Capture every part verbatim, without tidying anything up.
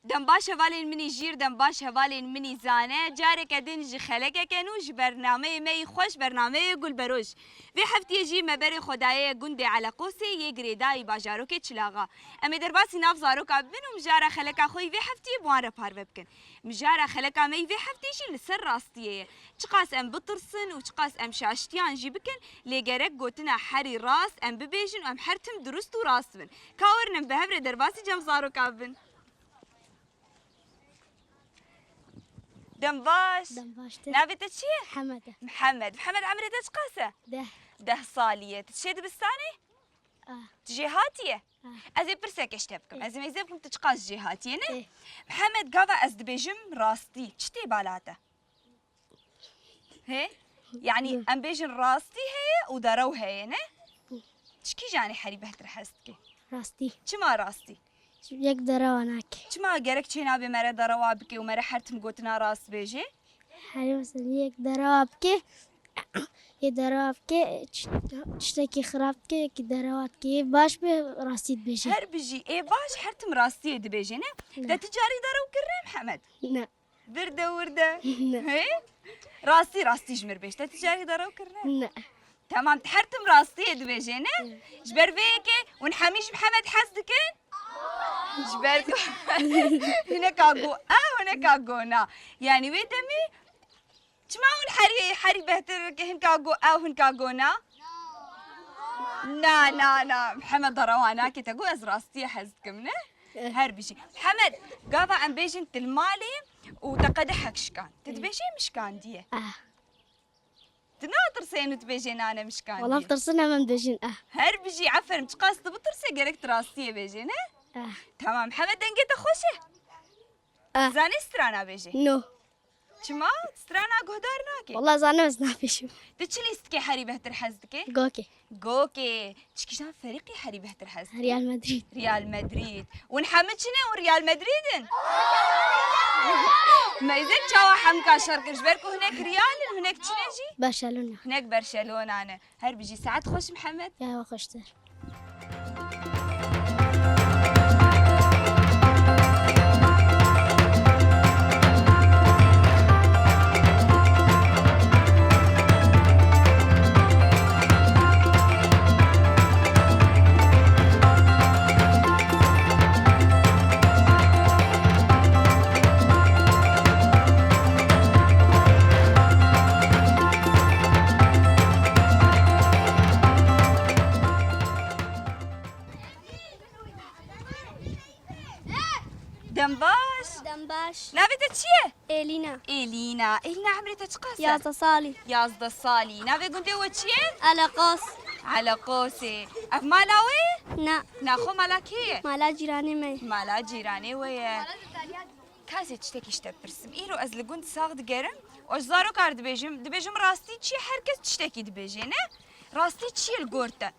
Dem baş hevalên min î jîr, dem baş hevalên min î zane. Careke din ji xelekeke nû ji bernameyê me yî xweş, bernameyê Gulberoj. Vê heftiyê jî me berê xwe daye gundê Eleqosê yê girêdayî bajarokê Çilaxa. Em ê derbasî nav zaroka bibin û mijara xeleka xwe yî vê heftiyê bi wan re parve bikin. Mijara xeleka me yî vê heftiyê jî li ser rastiyê ye. Çiqas em bitirsin û çiqas em şaştiyan jî bikin, lê gerek gotina herî rast em bibêjin û em her tim dirust û rast bin. Ka werin em bi hev re derbasî cem zaroka bibin. Dem baş. Dem baştir. Navê te çi ye? Hemed e. Mihemed. Mihemed, emrê te çiqas e? Deh. Deh salî ye. Tu diçê dibistanê? Ah. Tu jê hatiye? Ah. Ez ê pirseke ji te bikim. Eh. Ez ê mêze bikim, tu çiqas jê hatiye, ne? Eh. Mihemed, gava ez dibêjim rastî, çi tê bala te? Hê? Yanî em bêjin rastî heye û derew heye, ne? Tu ji kîjanê herî behtir hez dikî? Rastî. Çima rastî? Yek derewa nake. Çima gerek çênabe mere derewa bike û mere her tim gotina rast bêje? Herî mesela yek derewa bike, yê derewa bike, çi-, tiştekî xirab dike, yekî derewa dike, yê baş be rastî dibêje. Her bijî, ê baş her tim rastiyê dibêje, ne? Ne. Te ti carî derew kirine Mihemed? Ne. Vir de wir de. Ne. Hê? Rastî, rastî ji mir bêj. Te ti carî derew kirine? Ne. Temam, her tim rastiyê dibêje, ne? Ne. Ji ber vê yekê hûn hemî ji Mihemed hez dikin? Ji ber ku hineka go ew, hineka go na. Yanî wê demê çima hûn herî, herî behtir hinka go ew, hinka go na? Na, na, na. Mihemed derewa nake, te got ez rastiyê hez dikim, ne? Eh. Her bijî. Mihemed, gava em bêjin tu li malê û te qedehek şikand. Tu dibêjî min şikandiye? Ah. Tu natirsê û tu bêjê nane min şikandiye? Wala tirsin hemen dibêjin eh. Her bijî, aferin. Çiqas tu bitirse gerek tu rastiyê bêjê, ne? Eh. Tamam. Mihemed, dengê te xweş e? Eh. Zanê strana bêjê? No. Çima? Strana guhdar nake. Wala zanim ez nabêjim. Tu çi lîstikê herî behtir hez dike? Gokê. Gokê. Tu ji kîjan ferîqî herî behtir hez dike? Real Madrid. Real Madrid. Hûn hemî çi ne? Hûn Real Madrid in? Mêze çawa hemka şer kir? Ji ber ku hinek Real in, hinek çi ne jî? Barcelona. Hinek Barcelona ne. Her bijî, saet xweş Mihemed. Ya we xweştir. Dem baş. Dem baş. Navê te çi ye? Elîna. Elîna. Elîna, emrê te çiqas e? Yazdeh salî. Yazdeh salî. Navê gundê we çi ye? Eleqos. Eleqosê. Ev mala we ye? Na. Naxwe mala kê ye? Mala cîranê me ye. Mala cîranê we ye. Ka ez ê tiştekî ji te bipirsim. Îro ez li gund sax digerim û ji zarokan re dibêjim. Dibêjim rastî çi ye? Her kes tiştekî dibêje, ne? Rastî çi ye li gor te?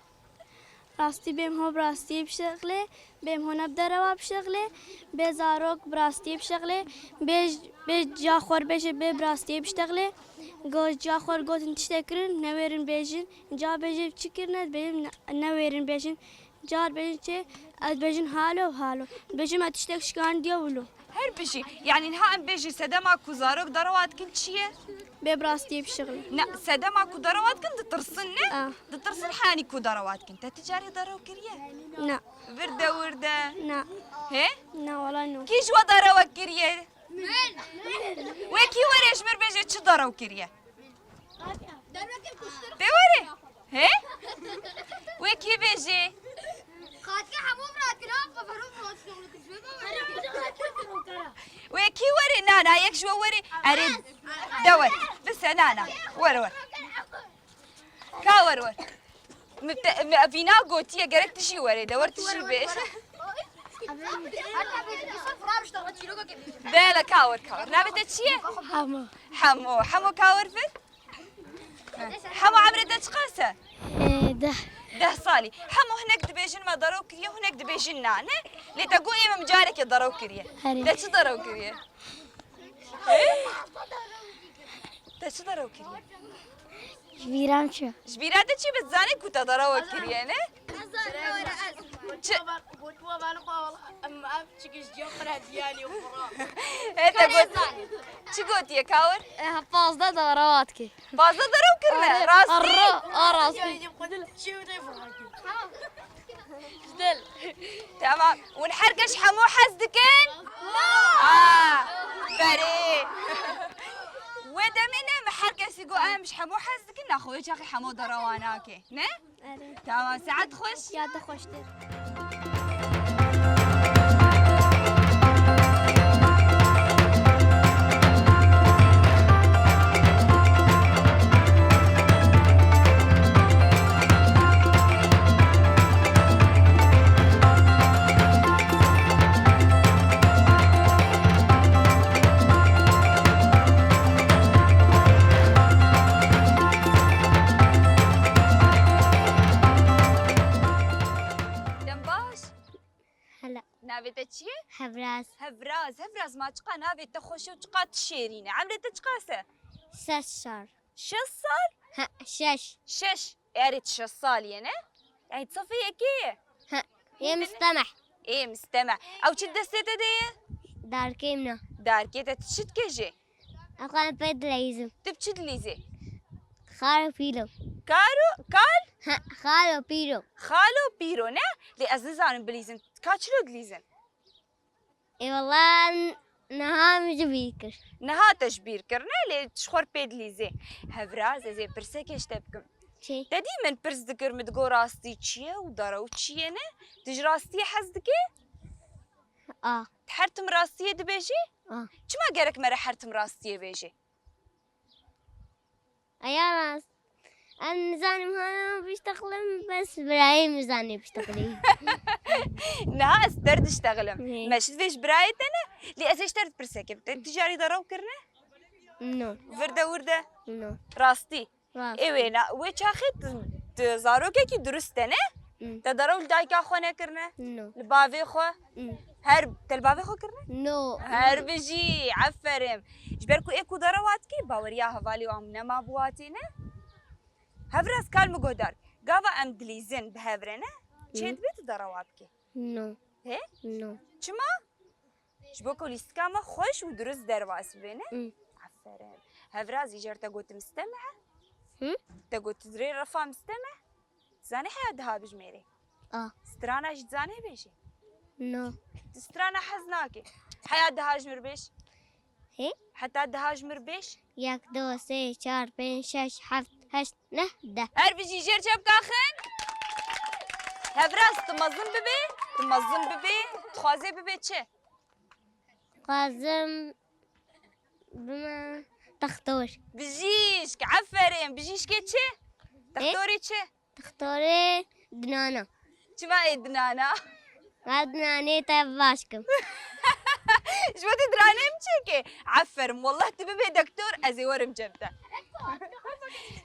Rastî bêm ho bi rastiyê bişexlê, bêm ho ne bi derewa bişexlê, bê zarok bi rastiyê bişexlê, bê, bê ca xwe re bêje bê bi rastiyê biştexlê. Go ca xwe re gotin tiştek kirin, newêrin bêjin, ca bêje çi kirine, dibêjin ne, newêrin bêjin. Car bêjin çi? Ez bêjin halo, halo. Dibêjin me tiştek şikandiye wilo. Her bijî. Yanî niha em bêjin sedema ku zarok derewa dikin çi ye? Bê bi rastiyê bişixilin. Ne, sedema ku derewa dikin ditirsin, ne? Ah. Ditirsin hanî ku derewa dikin. Te ti carê derew kiriye? Na. Vir de wir de. Na. He? Na, wala no. Kî ji we derewa kiriye? Min. Wê kî were ji mir bêje çi derew kiriye? Pê were? He? Wê kî bêjê? Wê kî were? Na, na, yek ji we were. Erê, de wer. Bise, na, na. Wer, wer. Ka wer, wer. Mi te, mi evîna gotiye, gerek tu jî were. De wer tu jî bêje. Bele, ka wer, ka wer. Navê te çi ye? Hemo. Hemo. Hemo, ka wer vir. Hemo, emrê te çiqas e? Ê, deh. Deh salî. Hemo, hinek dibêjin me derew kiriye, hinek dibêjin na, ne? Lê te got ê min carekê derew kiriye. Erê. Te çi derew kiriye? He? Te çi derew kiriye? Ji bîra min çi? Ji bîra te çi? Bi zanê ku te derew kiriye, ne? Çi? Hê te got. Çi gotiye Kawir? E, pazdeh dara vat ki. Pazdeh dara kirine. Rastî. Arro, a rastî. Tamam. Hûn her kes hemû hez dikin? Aa, berê. Wê demê ne mi her kesî got em ji hemû hez dikin, naxwe wê çaxê hemû dara wan nake. Ne? Erê. Tamam, saet xweş. Ya te xweştir. Dem baş. Hela. Navê te çi ye? Hevraz. Hevraz, Hevraz, ma çiqa navê te xweş û çiqa tu şêrîn e. Emrê te çiqas e? Şeş sal. Şeş sal? Ha, şeş. Şeş. Erê, tu şeş salî ye, ne? Yani sefê yekê ye? Ha. Ê mistemeh. Ê mistemeh. Ew çi destê te de ye? Darkê min e. Darkê te, tu çi dike jê? Ew xwe pê dileyîzim. Tu bi çi dilîzî? Xalo pîro. Karo, kal? Ha, xalo pîro. Xalo pîro, ne? Lê ez nizanim bilîzim. Ka çilo dilîzin? Ê wela n-, niha min ji bîr kir. Niha te ji bîr kir, ne? Lê ji xwe pê dilîzê. Hevraz, ez ê pirsekê ji te bikim. Çi? Te dî min pirs dikir, min digot rastî çi ye û derew çi ye, ne? Tu ji rastiyê hez dikî? A. Her tim rastiyê dibêjî? A. Çima gerek me re her tim rastiyê bêjî? Eya rast. Em nizanim hana biştexlim, bes birayê min zanê biştexlî. Niha ez ter diştexlim. Nê. Me ji vê ji birayê te ne? Lê ez ê ji te re pirsekê bikim. Te tijarî de rew kirine? No. Vir de wir de? No. Rastî? Rast. Ê wêna, wê çaxê tu, tu zarokekî durust te ne? Hmm. Te derew li dayika xwe nekirine? No. Li bavê xwe? Hmm. Her, te li bavê xwe kirine? No. Her bijî, aferin. Ji ber ku ê ku derewa dikî, baweriya hevalê wan nema bi watê ne? Hevraz kal min guhdar. Gava em dilîzin bi hev re ne? Çê Hmm. dibe tu derewa bikî? No. He? No. Çima? Ji bo ku lîstika me xweş û durust derbas bibe, ne? Mm. Aferin. Hevraz, îcar te gotim steme? Hı? Te got dirê refa misteme? Zanî heya diha bijmêrê? A. Strana jî zanê bêjî? No. Tu strana hez nake. Heya diha ji mir bêj. Hê? Heta diha ji mir bêj. Yek, du, sê, çar, pênc, şeş, heft, heşt, neh, deh. Her bijî jêr çepka xin. Hevraz, tu mezin bibê, tu mezin bibê, dixwazê bibê çi? Dixwazim bime textor. Bijîşk, aferin. Bijîşkê çi? Ê? Textorê çi? Textorê dinana. Çima ê dinana? Va dinanê te baş kim. Ji bo tu dinanê min çêke? Aferin, wallah tu bibê doktor, ez ê werim cem te.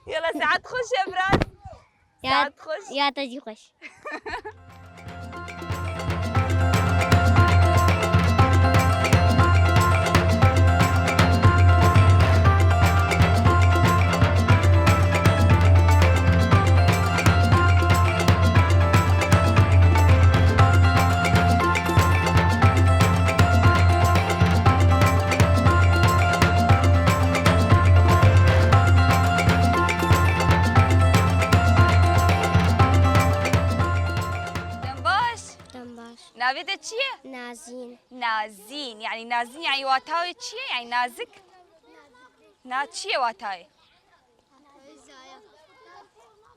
Yala, saet xweş Hevraz. Ya, saet xweş. Ya te jî xweş. Dem baş. Dem baş. Navê te çi ye? Nazîn. Nazîn. Yani nazîn yani wata wê çi ye? Yani nazik? Na çi ye wata wê?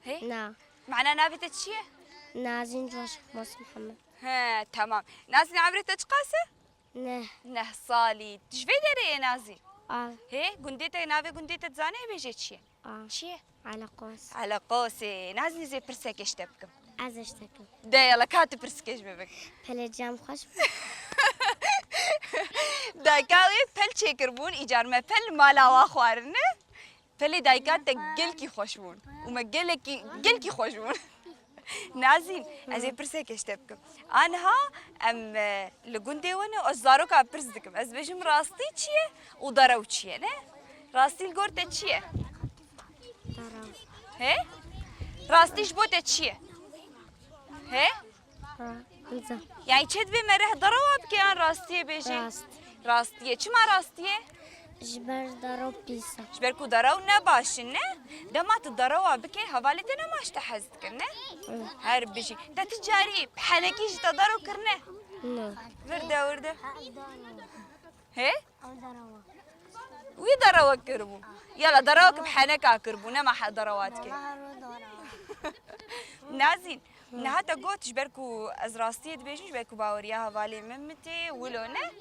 He? Na. Mana navê te çi ye? Nazîn Coşkmaz Muhammed. He, tamam. Nazîn, emrê te çiqas e? Neh. Neh salî. Tu ji vê derê yê Nazîn? A. He, gundê te, navê gundê te dizanê bêje çi ye? A. Çi ye? Eleqos. Eleqosê. Nazîn, ez ê pirsekê ji te bikim. Ez ê ji te kim. De yala, ka tu pirsikê ji min bik. Pelê cem xweş bû. Dayika wê pel çêkirbûn, îcar me pel li mala wa xwarine. Pelê dayika te gelkî xweş bûn. Û me gelekî, gelkî xweş bûn. Nazîn, ez ê pirsekê ji te bikim. Aniha em, e, li gundê we ne, ez zaroka pirs dikim. Ez bêjim rastî çi ye û derew çi ye, ne? Rastî li gor te çi ye? Derew. He? Rastî ji bo te çi ye? He? Ha, nizam. Yani çê divê me reh derewa bike yan rastiyê bêjê? Rast. Rastiyê. Çima rastiyê? Ji ber derew pîs e. Ji ber ku derew ne baş in, ne? Dema tu derewa bike, hevalê te nema ji te hez dikin, ne? Hı. Her bijî. Te tu carî henekî ji te derew kirine? No. Vir de, vir de. He? Ew derewa. Wî derewa kiribû. Yala, derewa ki bi heneka kiribû, nema he derewa dike. Nazîn, niha te got ji ber ku ez rastiyê dibêjim, ji ber ku baweriya hevalê min mitê, wilo ne?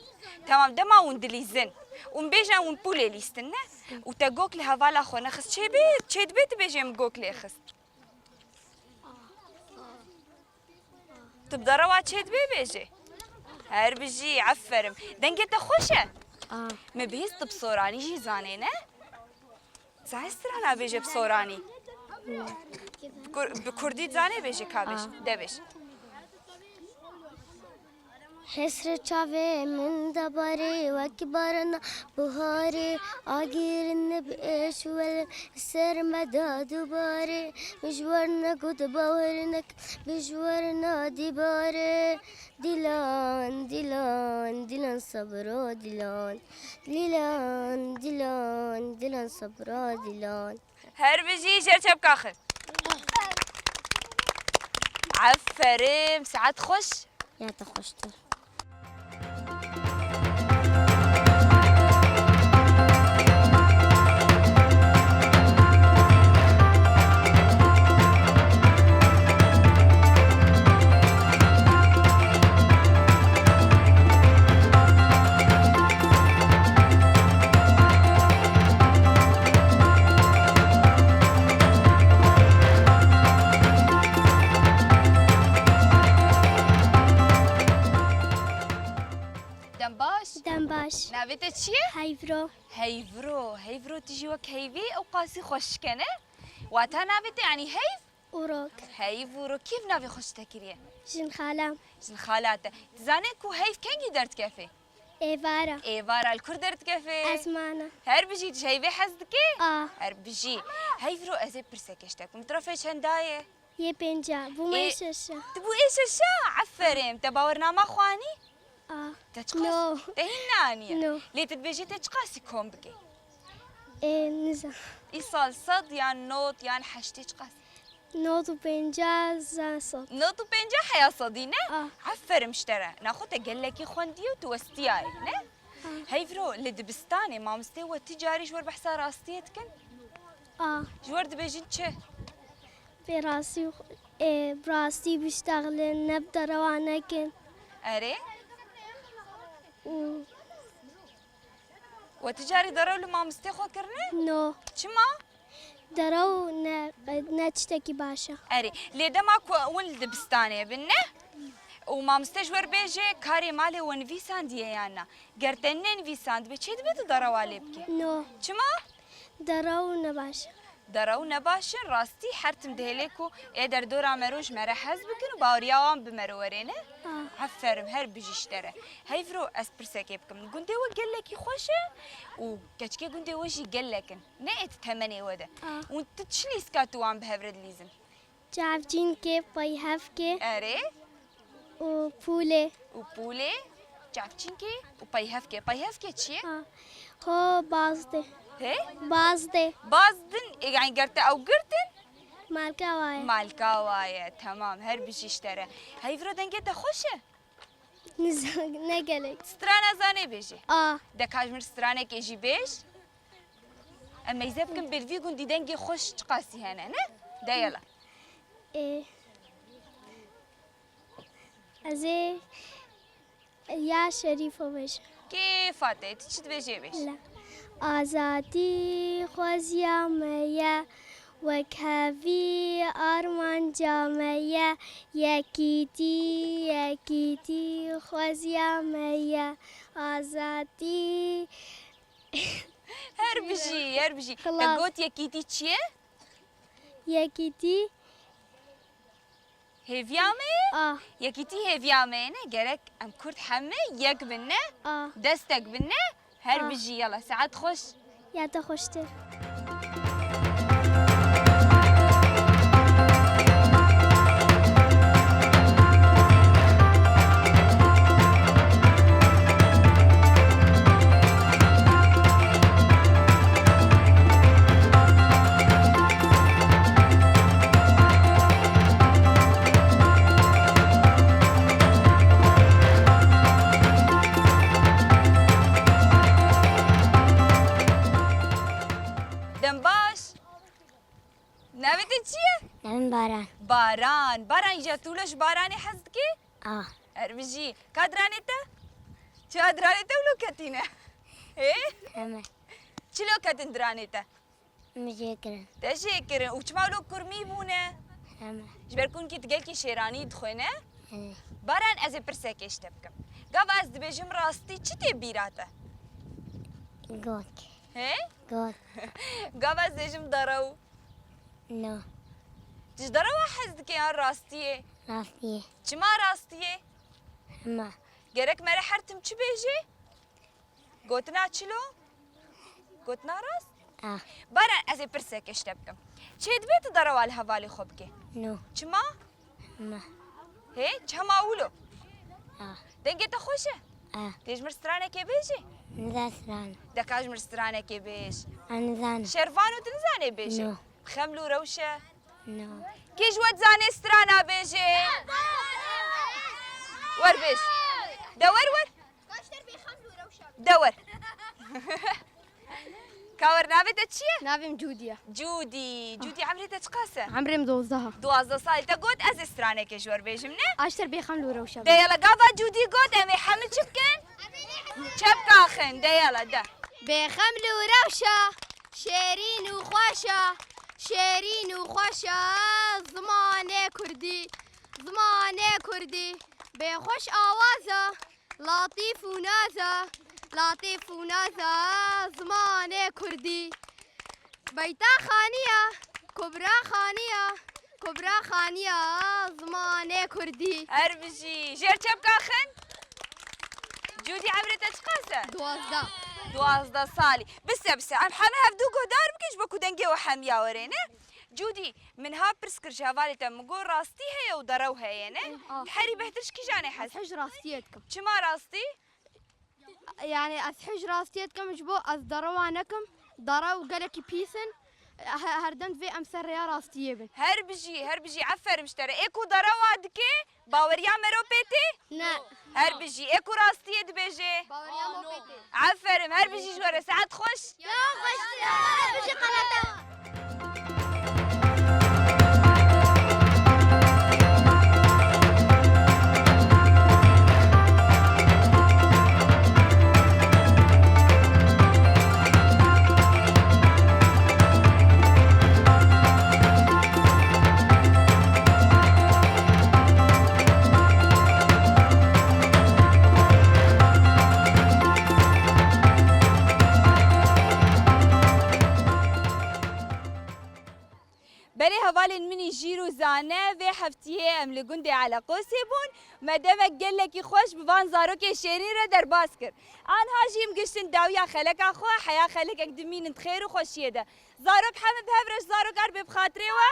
Temam, dema hûn dilîzin. Hûn bêjin hûn pûlê lîstin, ne? Û te gok li hevala xwe nexist çê bê, çê dibê tu bêjê min gok lê xist. Tu bi derewa çê dibê bêjê. Her bijî, aferin. Dengê te xweş e. A. Min bihîst tu bi soranî jî zanê, ne? Zanê strana bêje bi soranî. Kur-, bi kurdî zanê bêje ka bêj. A. De bêj. Hesret çavê min de barê, wek barana buharê, agir ne bi êş û welin, ser me de dubarê, min ji wer negot bawer nek, bi ji wer nadî barê. Dilan, dilan, dilan sabro dilan. Dilan, dilan, dilan sabro dilan. Her bijî, jêr çepka xwe. Aferin, saet xweş. Ya te xweştir. Dem baş. Dem baş. Navê te çi ye? Heyvro. Heyvro. Heyvro, tu jî wek heyvî ew qasî xweşik e, ne? Wata navê te, yanî heyv? Ûrok. Heyv ûrok. Kî ev navê xwe ji te kiriye? Jinxalam. Jinxala te. Tu zanî ku heyv kengî derdikeve? Êvara. Êvara. Li kur derdikeve? Ezmana. Her bijî, tu ji heyvê hez dikî? A. Her bijî. Heyvro, ez ê pirseke ji te bikim. Tu rafê çenda ye? Yê pênca. Bûme yê şeşa. Tu bû ê şeşa? Aferin. Te bawernama xwe anî? A. Te çiqas? No. Te hîn neaniye? No. Lê tu dibêjî te çiqasî kom bikî? Ê, nizam. Îsal sed yan not yan heştê çiqas? Not û pênca zan sed. Not û pênca heya sedî ne? A. Aferin ji te re. Naxwe te gelekî xwendiye û tu westiyaye, ne? A. Heyvro, li dibistanê mamostê we ti carî ji wer behsa rastiyê dikin? A. Ji wer dibêjin çi? Pê rastî, ê, bi rastî biştexilin, ne bi derewa nekin. Erê? Û We ti carî derew li mamostê xwe kirine? No. Çima? Derew ne, ne tiştekî baş e. Erê, lê dema ku hûn li dibistanê bin, ne? Û mamoste ji wer bêje, karê malê we nivîsandiye yan na? Ger te nenivîsandibe, çê dibe tu derewa lê bikî? No. Çima? Derew ne baş e. Derew ne baş in, rastî her tim dihêlê ku ê derdora mero ji me re hez bikin û baweriya wan bi mero were, ne? Ah. Aferin, her bijî ji te re. Heyvro, ez pirsekê bikim. Gundê we gelekî xweş e û keçikê gundê we jî gelek in. Ne êt temenê we de. Ah. Û tu çi lîska tu wan bi hev re dilîzin? Çavçînkê, peyhevkê. Erê. Û pûlê. Û pûlê, çavçînkê û peyhevkê. Peyhevkê çi ye? Ha. Ho, bazdê. He? Bazdê. Bazdin, e, yani ger te ew girtin? Malka waye. Malka waye, temam. Her bijî ji te re. Heyvro, dengê te xweş e? Nizan, ne gelek. Strana zanê bêjê. A. De ka ji min stranekê jî bêj. Em meyze bikin, bi vî gundî dengê xweş çiqasî hene, ne? De yela. Ê, ez ê ya Şerîfo bêjim. Kêfa te, tu çi dibêjê bêj. La. Azadî xweziya me ye, wek hevî armanca me ye, yekîtî, yekîtî xweziya me ye, azadî. Her bijî, her bijî. Te got yekîtî çi ye? Yekîtî. Hêviya me ye? A. Yekîtî hêviya me ye, ne? Gerek em Kurd hemî yek bin, ne? A. Destek bin, ne? Her bijî, yala, saet xweş. Ya te xweştir. Baran. Baran. Baran, îca tu wilo ji baranê hez dikî? A. Her bijî. Ka diranê te? Çi diranê te wilo ketîne? Hê? Heme. Çi lo ketin diranê te? Min jê kirin. Te jê kirin. Û çima wilo kurmî bûne? Heme. Ji ber ku hinkî tu gelkî şêranî dixwîne? Heme. Baran, ez ê pirsekê ji te bikim. Gava ez dibêjim rastî, çi tê bîra te? Got. Hê? Got. Gava ez dibêjim derew? No. Tu ji derewa hez dike yan rastiyê? Rastiyê. Çima rastiyê? Hema. Gerek mere her tim çi bêjê? Gotina çilo? Gotina rast? Ah. Baran, ez ê pirsekê ji te bikim. Çêdibe tu derewa li hevalê xwe bikê? No. Çima? Ma. Hê, çema wilo? Ah. Dengê te xweş e? Ah. Tê ji mir stranekê bêjî? Niza stran. De ka ji mir stranekê bêj. Ah, nizan. Şervan û tu nizanê bêjî? No. Xeml û rewşe? No. Kî ji we dizanê strana bêjê? Wer bêj. De wer wer. De wer. Ka wer, navê te çi ye? Navê min Cûdî ye. Cûdî. Cûdî, emrê te çiqas e? Emrê min dozdeh e. Duwazdeh salî. Te got ez ê stranekê ji wer bêjim, ne? Aşter bêxem li rewşa. De yala, gava Cûdî got, em ê hemî çi bikin? Çepka xin. De yala, de. Bêxem li rewşa, şêrîn û xweş e, şêrîn û xweş e, zimanê kurdî, zimanê kurdî, bêxweş awaz e. Latîf û naza, latîf û naza, zimanê kurdî. Beyta Xaniya, Kubra Xaniya, Kubra Xaniya, zimanê kurdî. Her bijî. Jêr çepka xin. Cûdî, emrê te çiqas e? Duwazdeh. Duwazdeh salî. Bise, bise. Em heme hevdu guhdar bikin ji bo ku dengê we hemiya were, ne? Cûdî, min ha pirs kir ji hevalê te, min got rastî heye û derew heye, ne? Ah. Herî bêhtir ji kîjan ê hez? Ez hej rastiyê dikim. Çima rastî? Yani ez hej rastiyê dikim ji bo ez derewa nekim. Derew gelekî pîs in. He-, herdem divê em ser rêya rastiyê bin. Her bijî, her bijî. Eferim ji te re. Ê ku derewa dike, baweriya mero pê tê? Ne. Her bijî. Ê ku rastiyê dibêje? Baweriya me pê tê. Eferim, her bijî ji we re. Saet xweş. Ya xweş. Her bijî qelete. Belê hevalên min î jîr û zane, vê heftiyê em li gundê Eleqosê bûn. Me demek gelekî xweş bi van zarokên şêrîn re derbas kir. Anha jî em giştin dawiya xeleka xwe, heya xelekek dimînin di xêr û xweşiyê de. Zarok heme bi hev re ji zarok er bê bi xatirê we.